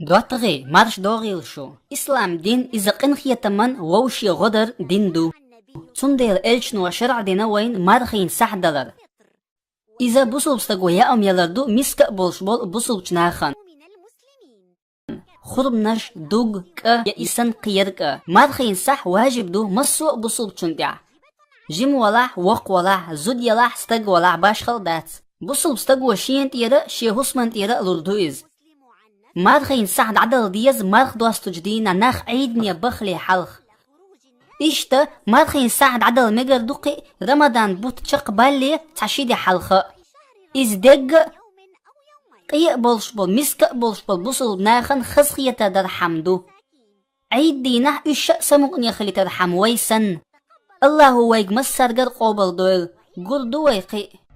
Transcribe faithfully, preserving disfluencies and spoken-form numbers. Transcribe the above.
ДоттагӀий, марш догӀийла шу. Ислам дин иза къинхетаман вовше гӀо дар дин ду. Цундела элчано шарӀ дина вайна мархин сахь далар. Иза бусулба стага яа ма ялар ду миска а болуш болу бусулбачу нахана. Хурманаш, дуг, кӀа я и санна кхин яра кӀа. Мархин сахь важиб ду массо а бусулбачунна тӀехь. Жима валахь, воккха валахь, зуда ялахь, стаг валахь, башхалла дац. Бусулба стаго шена тӀера а, шен хӀусамна тӀера а лур ду иза. Мархин сахь дӀадала деза марха достучу дийнахь нах Ӏийдане бахале хьалха. Иштта мархин сахь дӀадала мегар ду кхин а Рамадан бутт чекхбалле цхьа ши де хьалха. Иза дегга а, къе а болуш болу, миска а болуш болу бусулба нахана хазахетар дархьама ду. Ӏийд дийнахь уьш а самукъане хилийтархьама вай санна. Аллахо вайга массаргара къобалдойла, гур ду вай кхин а.